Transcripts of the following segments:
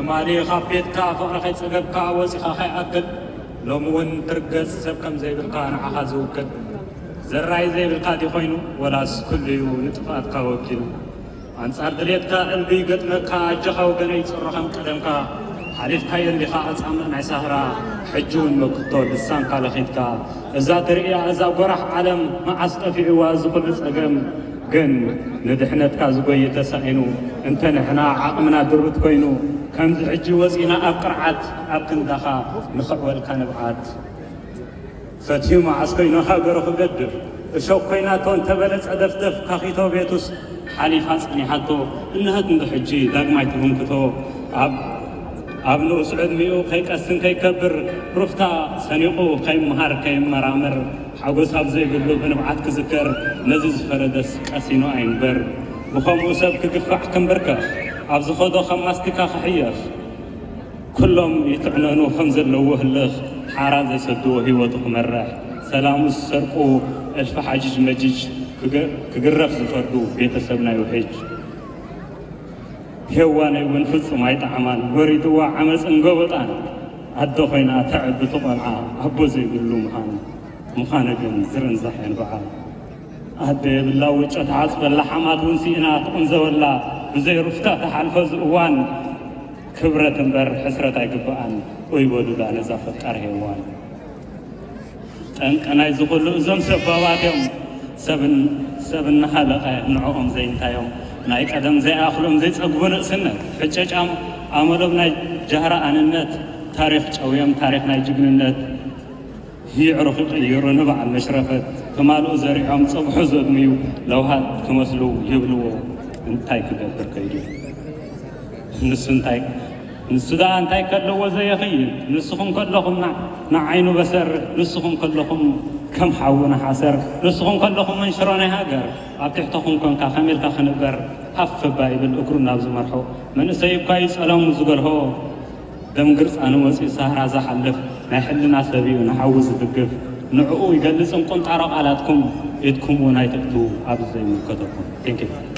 ትማሊ ካብ ቤትካ ፍቕሪ ከይጸገብካ ወጺኻ ከይኣክል፣ ሎሚ እውን ትርገጽ ሰብ ከም ዘይብልካ ንዓኻ ዝውክል። ዘራይ ዘይብልካ ድዩ ኮይኑ፣ ወላስ ኩሉ እዩ ንጥፍኣትካ ወኪሉ? ኣንጻር ድሌትካ እልቢ ይገጥመካ፣ ኣጆኻ ወገነይ ጽሮ ከም ቀደምካ። ሓሊፍካዮ እንዲኻ ኣጻምእ ናይ ሳህራ፣ ሕጂ እውን መክቶ ልሳንካ ለኺትካ። እዛ ትርእያ እዛ ጎራሕ ዓለም፣ መዓስ ጠፊእዋ እዚ ኩሉ ጸገም? ግን ንድሕነትካ ዝጎይ ተሳኢኑ፣ እንተ ንሕና ዓቕምና ድሩት ኮይኑ፣ ከምዚ ሕጂ ወጺና ኣብ ቅርዓት፣ ኣብ ክንዳኻ ንኽዕወልካ ንብዓት። ፈትዩ መዓስ ኮይኑ ሃገሩ ክገድፍ፣ እሾኽ ኮይናቶ እንተበለ ጸደፍደፍ፣ ካኺቶ ቤቱስ ሓሊፋ ጸኒሓቶ፣ እንሀት እንዶ ሕጂ ዳግማይ ትህንክቶ። ኣብ፣ ኣብ ንኡስ ዕድሚኡ ከይቀስን ከይከብር፣ ሩፍታ ሰኒቑ ከይመሃር ከይመራመር፣ ሓጎስ ኣብ ዘይብሉ ብንብዓት ክዝከር፣ ነዚ ዝፈረደስ ቀሲኑ ኣይንበር። ብኸምኡ ሰብ ክግፋዕ ክምብርከኽ፣ ኣብ ዝኸዶ ከም ማስቲካ ክሕየኽ። ኩሎም ይትዕነኑ ከም ዘለዎ ህልኽ፣ ሓራ ዘይሰድዎ ህይወቱ ክመርሕ፣ ሰላሙ ዝሰርቁ እልፊ ሓጂጅ መጂጅ ክግ-፣ ክግረፍ ዝፈርዱ ቤተሰብ ናይ ውሕጅ። ሄዋነይ እውን ፍጹም ኣይጠዓማን፣ ወሪድዋ ዓመጽን ጎበጣን። ኣደ ኮይና ተዕቢ እቲ ቆልዓ ኣቦ ዘይብሉ ምዃን፣ ምዃነ ግን ዝርንዛሕ የንብዓ። ኣደ የብላ ውጮ ትሓጽበላ፣ ሓማት እውን ስኢና ትቑንዘወላ፣ ብዘይ ሩፍታ ትሓልፎ እዚ እዋን። ክብረት እምበር ሕስረት ኣይግብኣን። ኡይ በሉላ ነዛ ፈቃር ሄዋን። ጠንቂ ናይዚ ኩሉ እዞም ሰባባት እዮም። ሰብ እን-፣ ሰብ እናሃለቐ ንዕኦም ዘይንታዮም፣ ናይ ቀደም ዘይኣኽሎም ዘይጸግቡ ንእስነት፣ ሕጨጫም ኣመሎም ናይ ጃህራ ኣንነት፣ ታሪኽ ጨውዮም ታሪኽ ናይ ጅግንነት፣ ይዕሩ ክቕይሩ ንበዓል መሽረፈት ክማልኡ ዘሪዖም ጸብሑ ዘድምዩ ለውሃት ክመስሉ ይብልዎ። እንታይ ክገብር ከይዱ? ንሱ እንታይ፣ ንሱ ደኣ እንታይ ከለዎ ዘየኽይድ? ንስኹም ከለኹም ና-፣ ንዓይኑ በሰር፣ ንስኹም ከለኹም ከም ሓዊ ንሓሰር፣ ንስኹም ከለኹም መንሽሮ ናይ ሃገር፣ ኣብ ትሕተኹም ኮንካ ከመይ ኢልካ ክንበር? ሃፍ እባ ይብል እግሩ ናብ ዝመርሖ፣ መንእሰይ እኳ እዩ ጸለሙ ዝገርሆ። ደም ግርጻኑ ወጺኡ ሳህራ ዝሓልፍ፣ ናይ ሕልና ሰብ እዩ ንሓዊ ዝድግፍ። ንዕኡ ይገልጽ እንቁንጣሮ ቃላትኩም፣ ኢድኩም እውን ኣይትእትዉ ኣብዚ ዘይምልከተኩም። Thank you።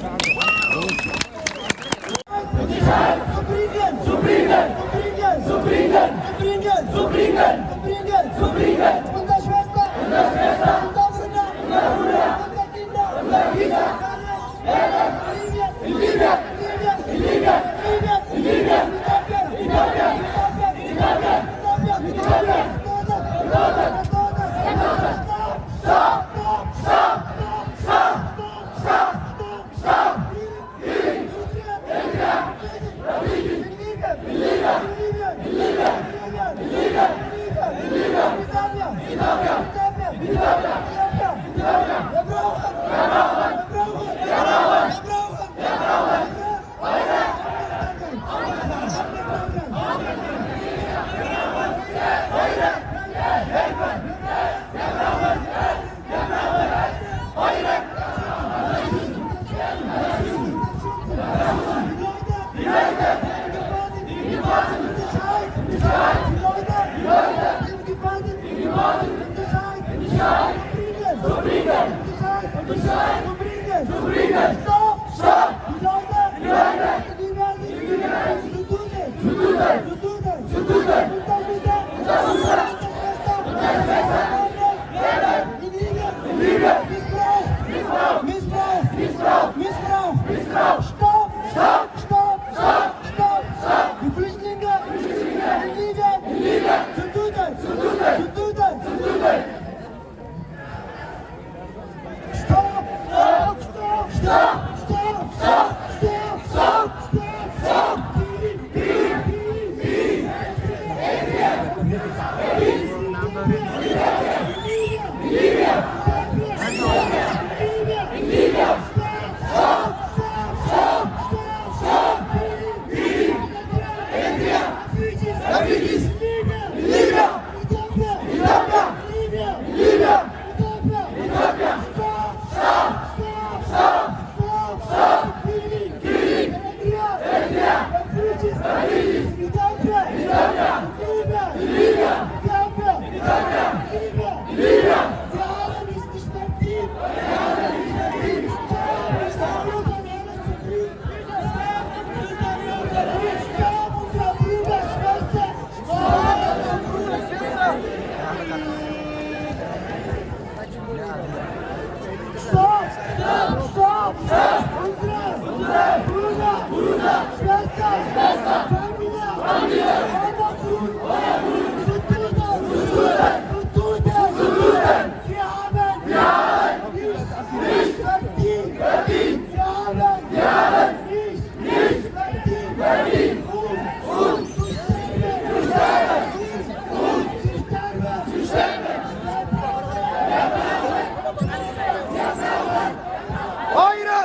Bruder, Bruder, Schwester, Schwester, Familie, Familie, Vatergrund, Vatergrund, Südtuten, Südtuten, Südtuten, wir haben, wir haben nicht, nicht verdient, verdient, wir haben nicht, nicht verdient, verdient, uns, uns zu sterben, zu sterben, uns zu sterben, zu sterben. Wir brauchen, wir brauchen, wir brauchen. Eure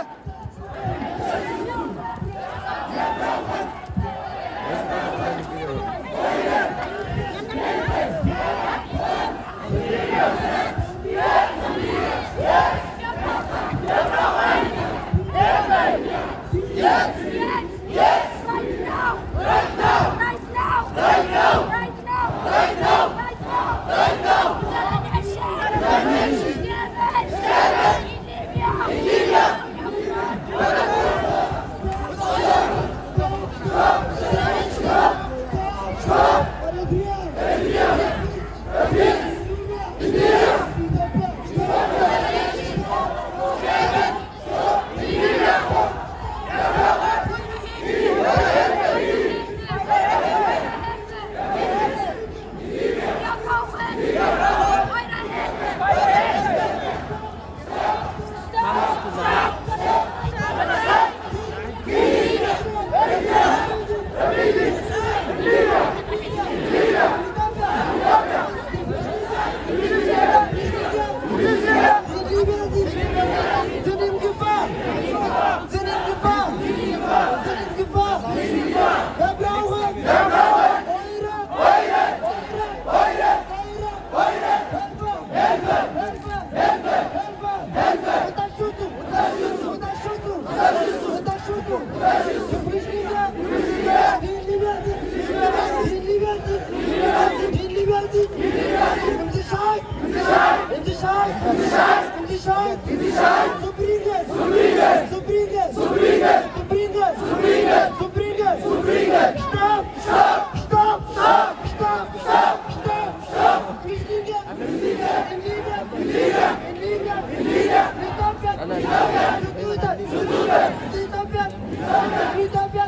Stop! Stop! Stop! Stop! Stop! Stop! Flüchtlinge! Flüchtlinge! In Libyen! In Libyen! In Libyen! In Libyen! In Libyen! Zu Tode! Zu Tode! Zu Tode! Zu Tode!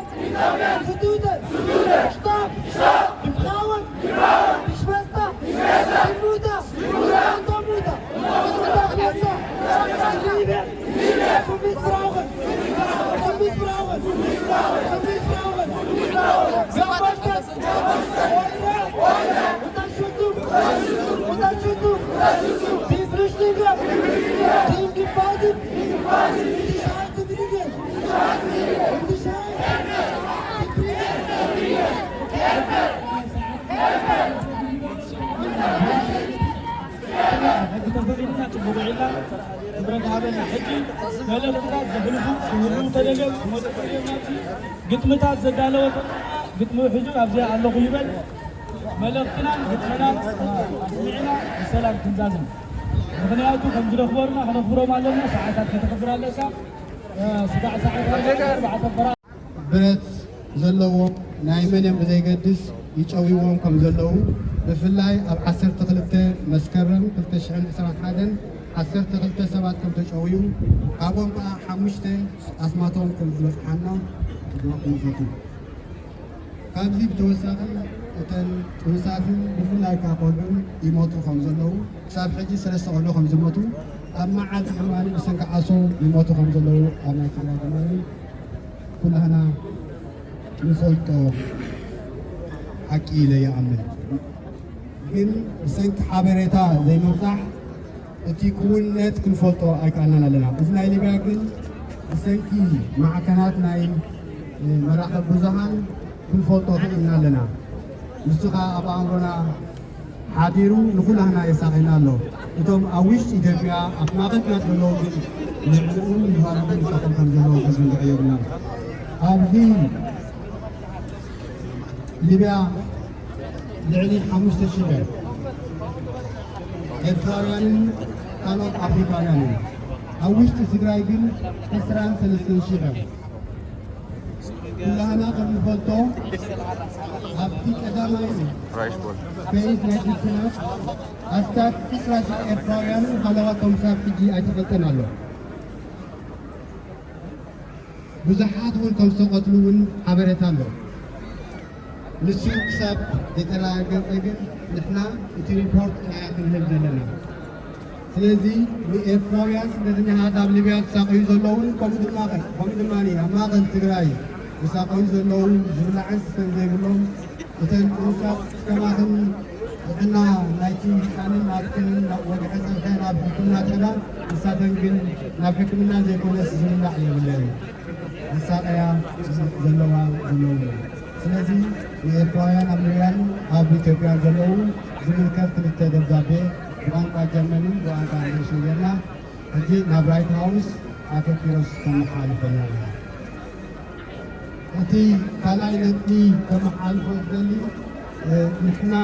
Zu Tode! Zu Tode! Stop! Stop! Die Frauen! Die Frauen! Die Schwester! Die Schwester! Die Mutter! Die Mutter! Unsere Mutter! Unsere Schwester! In Libyen! Zu missbrauchen! Zu missbrauchen! Zu missbrauchen! Wer macht das? Unterstützung! Unterstützung! Die Flüchtlinge! Die im Gefangenen! Die Sicherheit zu bringen! Die Sicherheit zu bringen! ሕጊ ተፈቒድና ጽቡቕ ውዒልና። ክብረት ሃበና። ሕጂ መልእኽትታት ዘሕልፉ ክህልዉ ተደልዮም ክመጹ ተደልዮም ናብዚ ግጥምታት ዘዳለወ ግጥሚ ሒዙ ኣብዚ ኣለኹ ይበል። መልእኽትናን ግጥምናን ኣስሚዕና ብሰላም ክንዛዝም። ምኽንያቱ ከም ዝደኽበሩና ክነኽብሮም ኣለና። ሰዓታት ከተኽብር ኣለካ። ስጋዕ ሰዓት ኣርባዕተ በራ ብረት ዘለዎም ናይ መን እዮም ብዘይገድስ ይጨውይዎም ከም ዘለዉ፣ ብፍላይ ኣብ ዓሰርተ ክልተ መስከረም ክልተ ሽሕን ዕስራን ሓደን ዓሰርተ ክልተ ሰባት ከም ተጨውዩ፣ ካብኦም ከኣ ሓሙሽተ ኣስማቶም ከም ዝበጽሓና ክነግረኩም ንፈቱ። ካብዚ ብተወሳኺ እተን ጥኑሳትን ብፍላይ ከኣ ቆልዑን ይሞቱ ከም ዘለዉ፣ ክሳብ ሕጂ ሰለስተ ቆልዑ ከም ዝሞቱ፣ ኣብ መዓልቲ ድማ ብሰንኪ ዓሶ ይሞቱ ከም ዘለዉ ኣብ ናይ ትግራይ ድማ ኩላህና ንፈልጦ ሓቂ ኢለ ይኣምን። ግን ብሰንኪ ሓበሬታ ዘይምብጻሕ እቲ ክውንነት ክንፈልጦ ኣይከኣልናን ኣለና። እዚ ናይ ሊብያ ግን ብሰንኪ ማዕከናት ናይ መራኸቢ ብዙሃን ክንፈልጦ ክኢልና ኣለና። ንሱ ኸኣ ኣብ ኣእምሮና ሓዲሩ ንኹላህና የሳቕየና ኣሎ። እቶም ኣብ ውሽጢ ኢትዮጵያ ኣብ ማእከል ኲናት ዘለዉ ግን ንዕኡ ይሃርሙ ይጠቕም ከም ዘለዉ ክንዝንግዖ የብልናን። ኣብዚ ሊብያ ልዕሊ ሓሙሽተ ሽሕ ኤርትራውያንን ካልኦት ኣፍሪካውያንን፣ ኣብ ውሽጢ ትግራይ ግን ዕስራን ሰለስተን ሽሕ እዮም። ኩላህና ከም ንፈልጦ ኣብቲ ቀዳማይ ራይሽ ቦል ፌዝ ናይ ግጭት ኣስታት ዕስራ ሽሕ ኤርትራውያንን ሃለዋቶም ክሳብ ሕጂ ኣይተፈልጠን ኣሎ። ብዙሓት እውን ከም ዝተቐትሉ እውን ሓበሬታ ኣሎ። ንሱ ክሳብ ዘይተረጋገጸ ግን ንሕና እቲ ሪፖርት ጥራይ ክንህብ ዘለና። ስለዚ ንኤርትራውያን ስደተኛታት ኣብ ሊብያ ዝሳቐዩ ዘለውን ከምኡ ድማ ከምኡ ድማ ኣብ ማእከል ትግራይ ዝሳቐዩ ዘለውን ዝብላዕን ዝስተን ዘይብሎም እተን ጥሩሳት ከማኽን ጥዕና ናይቲ ህጻንን ናትክን ወግሐ ጸንሐ ናብ ሕክምና ከዳ ንሳተን ግን ናብ ሕክምና ዘይኮነስ ዝብላዕ የብለን። ዝሳቐያ ዘለዋ ዘለዉ። ስለዚ ንኤርትራውያን ኣብ ሊብያን ኣብ ኢትዮጵያን ዘለዉ ዝምልከት ክልተ ደብዳቤ ብቋንቋ ጀርመንን ብቋንቋ እንግሊዝን ጌርና ሕጂ ናብ ራይት ሃውስ ኣቶ ኪሮስ ከመሓላልፈና ኢና። እቲ ካልኣይ ነጥቢ ከመሓላልፎ ዝደሊ ንሕና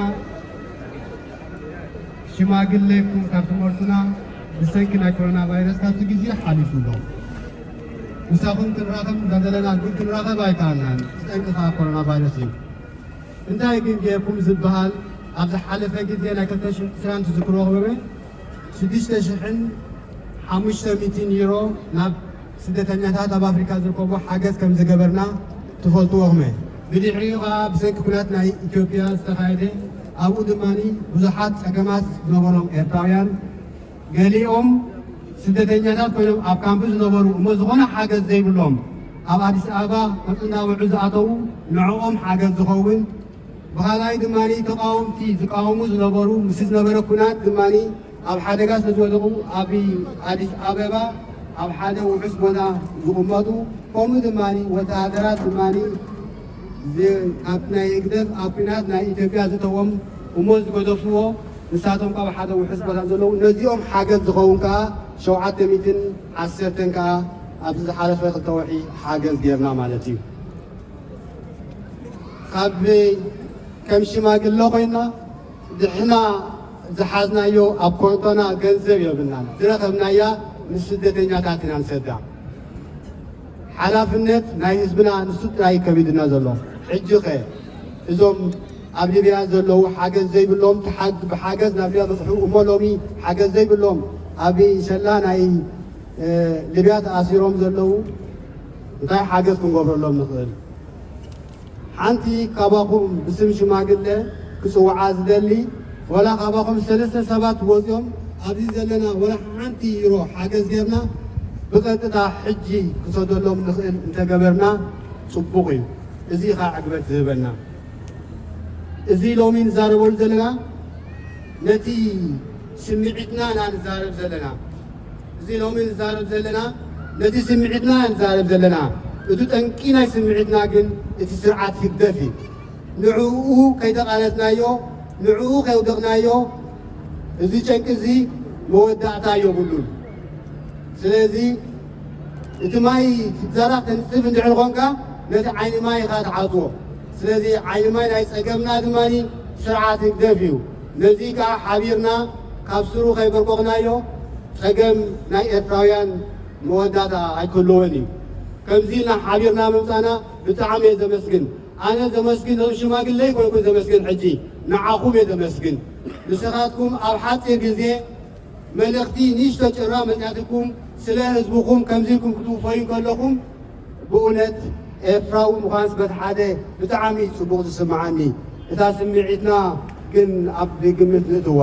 ሽማግሌ ይኩን ካብ ትመርጹና ብሰንኪ ናይ ኮሮና ቫይረስ ካብቲ ግዜ ሓሊፉ ኣሎ። ምሳኹም ክንራኸብ እንዳደለና ግን ክንራኸብ ኣይከኣልናን። ብጠንቂ ከዓ ኮሮና ቫይረስ እዩ። እንታይ ግን ጌርኩም ዝበሃል ኣብ ዝሓለፈ ግዜ ናይ ክልተ ሽሕን ዕስራን ትዝክርዎ ክበበ ሽዱሽተ ሽሕን ሓሙሽተ ሚእትን ዩሮ ናብ ስደተኛታት ኣብ ኣፍሪካ ዝርከቡ ሓገዝ ከም ዝገበርና ትፈልጥዎ ክመ ብድሕሪኡ ከዓ ብሰንኪ ኩናት ናይ ኢትዮጵያ ዝተኻየደ ኣብኡ ድማ ብዙሓት ፀገማት ዝነበሮም ኤርትራውያን ገሊኦም ስደተኛታት ኮይኖም ኣብ ካምፕ ዝነበሩ እሞ ዝኾነ ሓገዝ ዘይብሎም ኣብ ኣዲስ ኣበባ ቅርፂ እናበልዑ ዝኣተዉ ንዕኦም ሓገዝ ዝኸውን ብኻልኣይ ድማ ተቃወምቲ ዝቃወሙ ዝነበሩ ምስ ዝነበረ ኩናት ድማ ኣብ ሓደጋ ስለ ዝወደቑ ኣብ ኣዲስ ኣበባ ኣብ ሓደ ውሑስ ቦታ ዝቕመጡ ከምኡ ድማ ወተሃደራት ድማ ካብ ናይ ህግደፍ ኣብ ኩናት ናይ ኢትዮጵያ ዝተዎም እሞ ዝገደፍዎ ንሳቶም ካብ ሓደ ውሑስ ቦታ ዘለዉ ነዚኦም ሓገዝ ዝኸውን ከዓ ሸውዓተ ሚእትን ዓሰርተን ከዓ ኣብዚ ዝሓለፈ ክልተ ወርሒ ሓገዝ ጌርና ማለት እዩ። ካብ ከም ሽማግለ ኮይና ድሕና ዝሓዝናዮ ኣብ ኮንቶና ገንዘብ የብልናን ዝረኸብናያ ንስደተኛታት ኢና ንሰዳ። ሓላፍነት ናይ ህዝብና ንሱ ጥራይ ከቢድና ዘሎ። ሕጂ ኸ እዞም ኣብ ሊብያ ዘለዉ ሓገዝ ዘይብሎም ብሓገዝ ናብ ሊብያ በፅሑ እሞ ሎሚ ሓገዝ ዘይብሎም ኣብ ሸላ ናይ ሊብያ ተኣሲሮም ዘለዉ እንታይ ሓገዝ ክንገብረሎም ንኽእል? ሓንቲ ካባኹም ብስም ሽማግለ ክጽውዓ ዝደሊ፣ ወላ ካባኹም ሰለስተ ሰባት ወጺኦም ኣብዚ ዘለና ወላ ሓንቲ ዩሮ ሓገዝ ጌርና ብቐጥታ ሕጂ ክሰደሎም ንኽእል እንተገበርና ጽቡቕ እዩ። እዚ ኸኣ ዕግበት ዝህበና። እዚ ሎሚ ንዛረበሉ ዘለና ነቲ ስምዒትና ኢና ንዛረብ ዘለና። እዚ ሎሚ ንዛረብ ዘለና ነቲ ስምዒትና ንዛረብ ዘለና። እቲ ጠንቂ ናይ ስምዒትና ግን እቲ ስርዓት ህግደፍ እዩ። ንዕኡ ከይተቓለስናዮ፣ ንዕኡ ከየውደቕናዮ እዚ ጨንቂ እዚ መወዳእታ የብሉን። ስለዚ እቲ ማይ ክትዘራ ተንጽፍ እንድሕር ኮንካ ነቲ ዓይኒ ማይ ኢኻ ትዓጽዎ። ስለዚ ዓይኒ ማይ ናይ ጸገምና ድማ ስርዓት ህግደፍ እዩ። ነዚ ከኣ ሓቢርና ካብ ስሩ ከይበርቆቕናዮ ጸገም ናይ ኤርትራውያን መወዳእታ ኣይክህልዎን እዩ። ከምዚ ኢልና ሓቢርና ምምጻና ብጣዕሚ እየ ዘመስግን። ኣነ ዘመስግን ነዞም ሽማግለ ኣይኮንኩን ዘመስግን፣ ሕጂ ንዓኹም እየ ዘመስግን። ንስኻትኩም ኣብ ሓጺር ግዜ መልእኽቲ ንእሽቶ ጭራ መጺኣትኩም ስለ ህዝብኹም ከምዚ ኢልኩም ክትውፈዩ ከለኹም ብእውነት ኤርትራዊ ምዃንስ በቲ ሓደ ብጣዕሚ ጽቡቕ ዝስምዓኒ። እታ ስምዒትና ግን ኣብ ግምት ንእትዋ።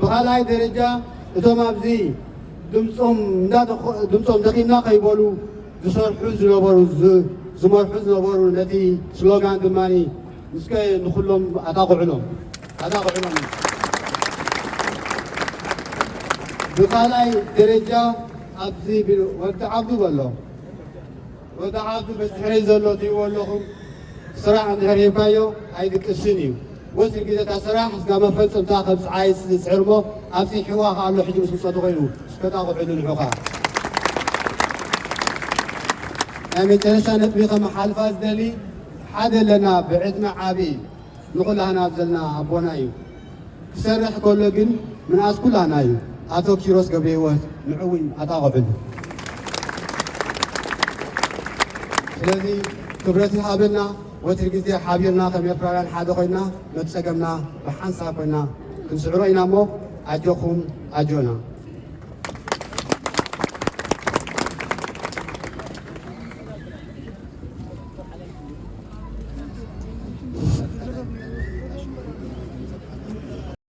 ብኻልኣይ ደረጃ እቶም ኣብዚ ድምጾም እንዳተኾ-፣ ድምጾም ደኺምና ከይበሉ ዝሰርሑ ዝነበሩ፣ ዝ-፣ ዝመርሑ ዝነበሩ ነቲ ስሎጋን ድማ እስከ ንኹሎም ኣጣቕዑሎም፣ ኣጣቕዑሎም። ብኻልኣይ ደረጃ ኣብዚ ብ-፣ ወዲ ዓብዱ በሎ። ወዲ ዓብዱ በቲ ድሕረይ ዘሎ ትሪእዎ ኣለኹም። ስራሕ እንድሕር ሂብካዮ ኣይድቅስን እዩ። ወትሪ ግዜ እታ ስራሕ እስካ መፈጸምታ ከም ፀዓይ ዝፅዕር እሞ ኣብፂሕዋ ከኣ ኣሎ ሕጂ ምስ ውፀቱ ኮይኑ እስከ ጣቕዑሉ ንዑ ከኣ። ናይ መጨረሻ ነጥቢ ከመሓልፋ ዝደሊ ሓደ ኣለና ብዕድመ ዓብዪ ንኹላህና ኣብ ዘለና ኣቦና እዩ። ክሰርሕ ከሎ ግን ምንኣስ ኩላህና እዩ። ኣቶ ኪሮስ ገብረ ህይወት ንዑ እውን ኣጣቕዑሉ። ስለዚ ክብረት ይሃበልና። ወትሪ ግዜ ሓቢርና ከም ኤርትራውያን ሓደ ኮይና ነቲ ጸገምና ብሓንሳብ ኮይና ክንስዕሮ ኢና እሞ ኣጆኹም ኣጆና።